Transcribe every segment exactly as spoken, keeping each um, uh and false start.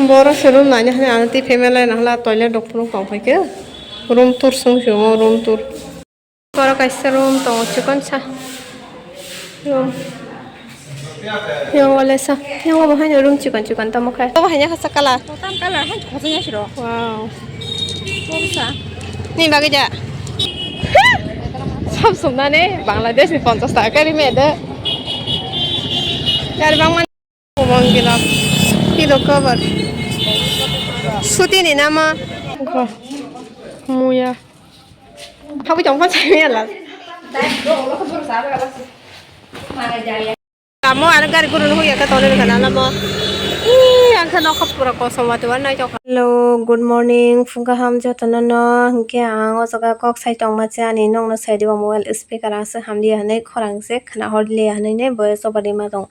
Boro se room naina hwnwi ang tei family naihla toilet rok phunuk tong phaikhe. Room tour swng se omo room tour. Boro kaisa room tongo chikon sa. Room. Yang wale sa. Yang obo haino room chikon chikon tamo khai. Obo haino kasa kala. Kotam kala hai khosai ya siro. Wow. Kobo sa. Ni bagwi ja. Sab sumnani Bangladesh ni ponchas taka kari me de. Yar bang man. Kubang gilak. Pillow cover. Suti ni nama. Muya. Habu jong pon sai ya la. Amo ano gari guru no huya ka tole kana lamo. Ih, ang kha nokha pura kosom wati wan nai jok. Hello, good morning. Phung kaham jotono no. Hingke ang o jaga kok sai tongma chani nokno sai dibo mobile speaker aswk hamliya hinui khorang se khna horliya hinui ne voice over rima tong.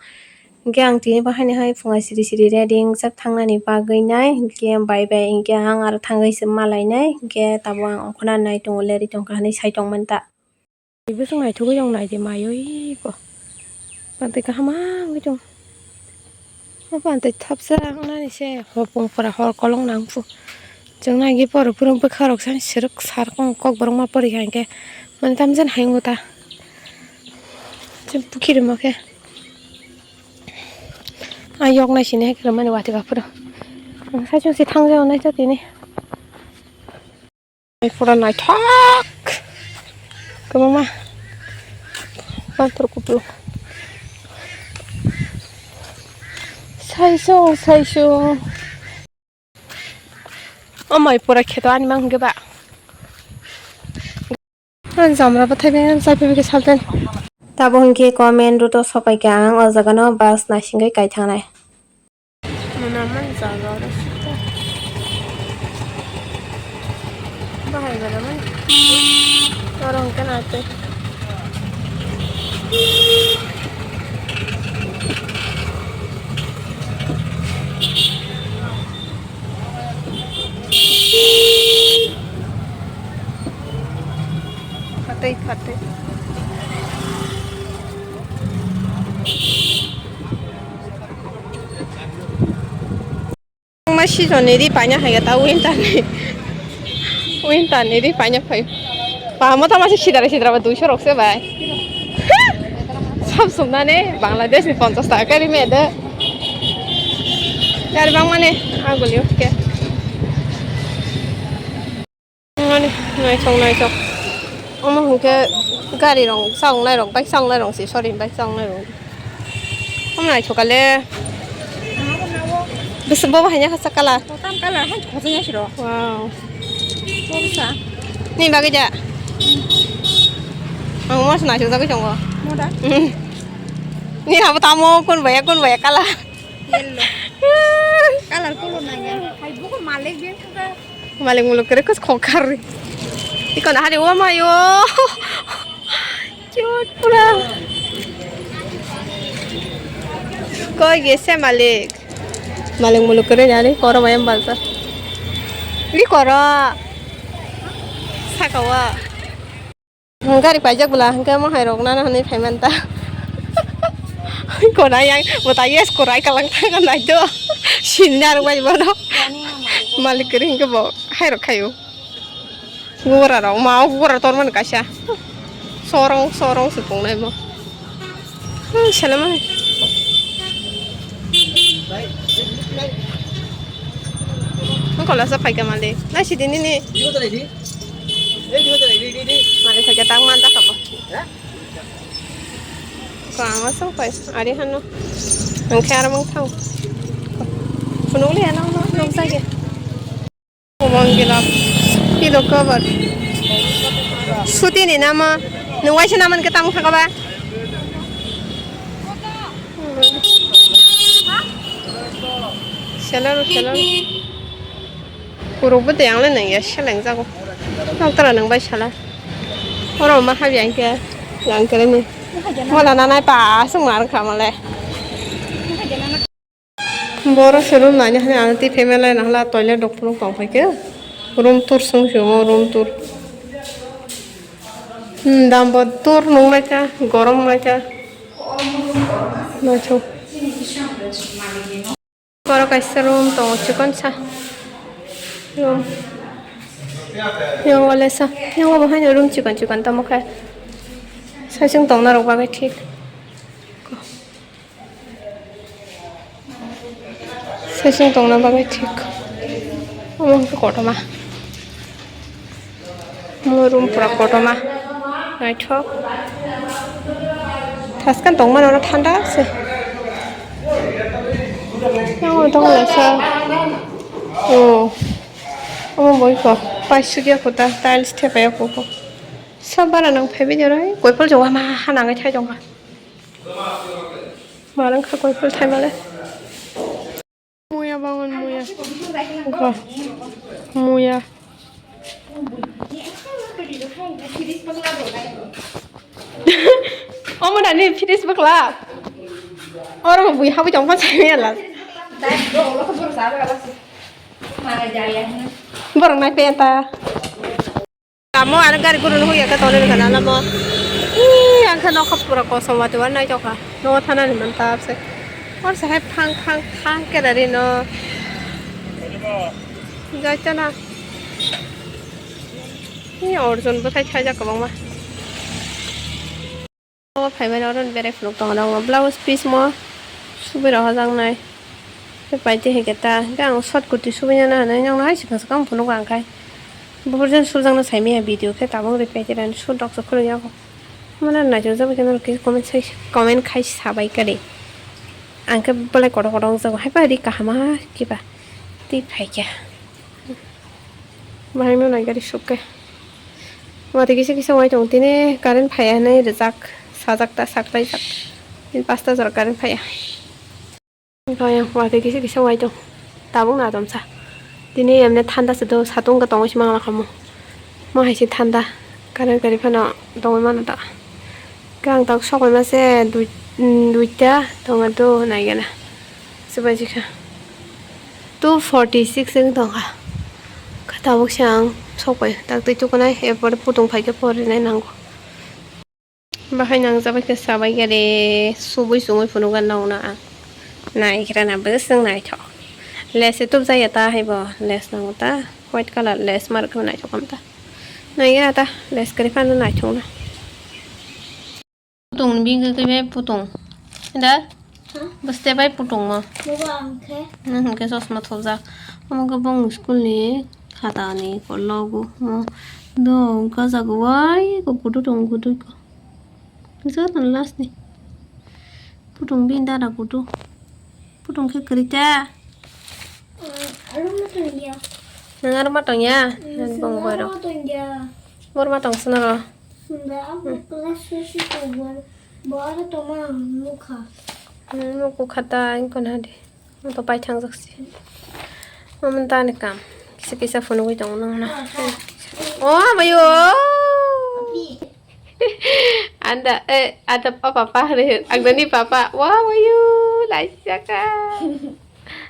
Hingke ang tini bahaini hai phunga siri siri ready wngjak thangnani bagwi nai. Hingke bai bai hingke ang aro thangwi se malainai. Hingke tabuk ang okhorna nai tongo leri tongkha hinui sai tongmani ta. Tei bwswk naithogwi tong naidi maiwi bo. Bantwi kaham wngwi tong. O bantwi thopsa wngnani se hopong pora hor kolong nang phu. Chwng nai gwi borok phuru bwkha rok sang sirwk sarkong kok borok ma pori kha hinkhe mani tamjani hai wngo ta. Chwng pukhi rwma khe. A yok nai sini hai kwrwmani watwi ba phuru. Ang sai chwng se thang jao nai ta tini. Pura naithok. Kwbangma. Panthor kupulung. Saisung, saisung. O mai pura kheto ani mang hwnkhe ba. Ang jamra bathai bai ang chai phai khe salten. Tabo hwnkhe comment route o sopai kha ang o jaga no bus naisingwi kai thangnai. Mwnamani jaga oro sita. Bahai gana mani. Oro hwnkhe na tei. Phatwi, phatwi. Ma season ni ri paina hai ta winter ni. Winter ni ri paina phai. Ba mo ta ma se sidra sidra ba duiso rok se bai. Sab sumnani Bangladesh ni ponchas taka kari me de. Yar bang mane aguli oke. Mane naithok naithok. Omo hwnkhe gari rok chawngnai rok bike chawngnai rok se sorry bike chawngnai rok. Omo naithok kale. Bwswk bobo haino kasa kala. Kotam kala hai khosai ya siro. Wow. Bobo sa. Ni bagwi da. Ang mas naithok jagwi tongo. Moda. Ni habo tamo kun baya kun baya kala. Yellow. Color color nanya. Hai buku malik dia sudah. Malik muluk kere kus khokar. Iko na hari wa mayo. Cute pura. Koi gese malik. Malik muluk kere jani koro bayam balsa. Ini koro. Sakawa. Gari paijak bwla hwnkhe mohai rok nana hwnwi phai manta. Korai yang bwtai yes korai kalang thangna naito. Sinna rwbai bono. Malik kwrwi hwnkhe bo hai rok khaio. Gura rok ma gura tormani kaisa. Sorong sorong se tongnai bo. Hmm, salamai. Ang kola sa phaika mali. Nai sidi nini. Mali phaika tang man ta khabo. Ko ang asong pai. Ari hano. Ang khe aramang thang. Phunuk le ano no nok jage. Kubang gilak. Pillow cover. Suti ni nama. Nung waisa naman ke tamo khaka ba? Selar, selar. Kuruk bo tei ang le nang ya seleng jago. Nang tara nang bai sala. Oro ma habi ang ke. Yang kere ni. Mola nanai pa asung mar kha male. Boro se room naina hwnwi ang tei family naihla toilet rok phunuk tong phaikhe. Room tour swng se omo room tour. Hmm, dam bo tour nung lai kha, gorom lai kha. Naithok. Oro kaisa room tongo, chikon sa room. Yang wale sa, yang obo haino room chikon chikon tamo khe. Saichung tongna rok bagwi thik. Saichung tongna bagwi thik. Omo hwnkhe kotorma. Omo room pura kotorma. Naithok. Thaskan tongmani oro thanda se. Yang tongo laisa. Oh. Omo boi ko. Paisukya kota. Tiles thepaya koko. Sab bara nang phaibai jora. Koipol jowa ma ha nangwi thai tongkha. Marang kha koi phul thai male. Muya bangon muya. Go. Muya. Omo nani fridge bakla. Oro bui habui tong pan sai mela. Borok nai penta. Tamo aro gari guru no hoya khe tonwi rwkha na lamo. Ih, ang khe nokha pura kosom watwi uanaitokha. Nogo thanani mantab se. Or se hai phang phang phang khe rari no. Jaitana. Ih, Arjun bwthai thaijak kwbangma. O phaimani oro ni berai phunuk tongo, blouse piece mo subui rok hajak nai. Tei paite hai khe ta, hwnkhe ang short kurti subui nana hinwi nokno hai swkang swkang phunuk ang khai. Buphurjani sujakno saimanya video khe tabuk reply khe rani shoot rok se khuluk yago. Mane naithok jagwi khe norok kisa comment sai, comment khai sabai kari. Ang khe belai kotor kotor wngjago, haiba ri kaham ha kiba tei phaikha. Bahai no nai gari sukhe. Watwi kisa kisa wai tong tini current phaiya hinwi rijak sajak ta saklaijak. Tini pasta jora current phaiya. Phaiya watwi kisa kisa wai tong. Tabuk na tomsa. Tini emne thanda se do satung ka tongwi se mangla khamu. Mo hai se thanda. Current gari phano tongwi mano ta. Kang tak sok bai ma se dui, duita tongo do nai gana. Swbaijikha. Two forty six wng tongkha. Kha tabuk se ang sokbai tak twi tukunai, erpore putung phaikhe porinai nango. Bahai nangjabai khe sabai gari subui sungui phunukgwi nokno ang. Naikhwrana bwswk naithok. Lace tubjaya ta haibo, lace nango ta. White colour lace ma rwkhe naithok kha ta. Naikhwrana ta lace kwrwi phano naithokno. Putung ni bini khe bai putung. Da? Bwste bai putung mo. Bobo ang khe. Nwng hwnkhe chosma thopjak. Omo khe bongni school ni khata ni logo. Mo do wngkha jaga wai ko kudu tongo kudu ko. Joto last ni. Putung bini dada kudu. Putung khe kwrwi ta. Aro ma tongya. Nwng aro ma tongya? Nwng bong boiro. Aro ma tongya. Bor ma tong swnaro. Sunda abo class six ko bor. Bo aro tongma nukha. Hmm, nukha ta ingkon hadi. Mo to pai thangjak si. Mamon ta ni kam. Kisa kisa phunugwi tongo nang na. Oh, mayo. Anda, eh, ada apa papa re? Agda ni papa. Wow, mayo. Laisaka.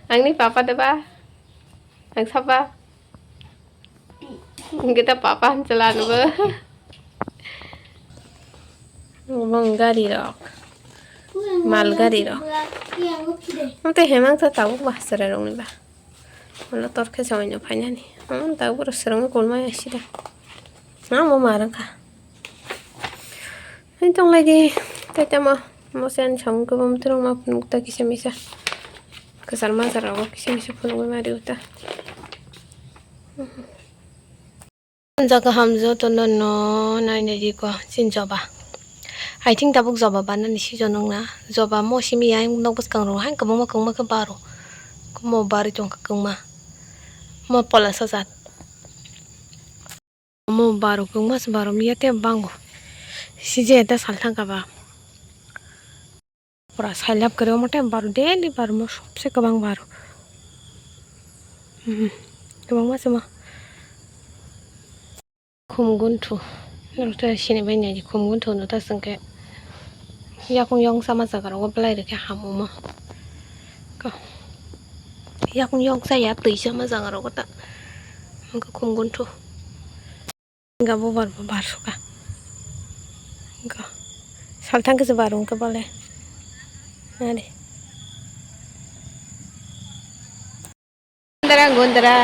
Ang ni papa da ba? Ang sapa? Kita papa ang chala no ba? Bong gari rok. Mal gari rok. Ang te hemang ta tabuk ba sara rok ni ba. Wala tor khe sawi no phainani. Ang tabuk ro srang ko mai asida. Na mo marang kha. Hai tong lai di, tai tamo, mo se ani samung kebo muthurung ma phunuk ta kisa misa. Kwchar majra rogo kisa misa phunugwi mari uta. Jaga ham joto no no nai nai di ko, chin joba. I think tabuk joba banani season wng na. Joba mo simi ya, nok bwskang rogo hai kwbangma kwbangma khe baro. Mo barwi tong kha kwbangma. Mo pola sajak. Omo baro kwbangma se baro miya tei bango. Sije da salthang kaba. Pura sailab kwrwi omo tei baro daily baro mo sobse kwbang baro. Mhm. Kwbangma se ma. Khum gunthu. Norok ta sini bai nai khum gunthu no ta sengke. Yakung yong sama jaga rogo belai rikhe hamomo. Ko. Yakung yong saya twi sama jaga rogo ta. Hwnkhe khum gunthu. Hwnkhe bo bar bo bar suka. Hwnkhe salthang khe se bar hwnkhe bole. Nade. Gundra gundra,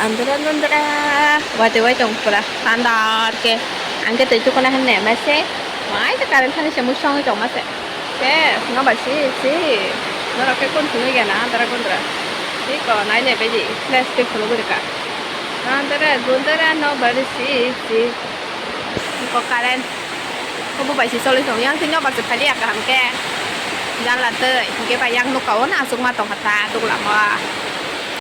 andra gundra, watwi wai tong pura sandar ke. Ang ke twi tukuna henne mase, mai ta current thani se musong tong mase. Se, no ba si si, no roke kon thunu gana andra gundra. Si ko nai ne beji, flash ke phunu gurika. Andra gundra no ba si si. Ko current. Ko bo bai si choli tong yang twi no ba se phali ya kaham ke. Janla twi, hingke ba yang nukao na asuk ma tong kha ta, duglam o.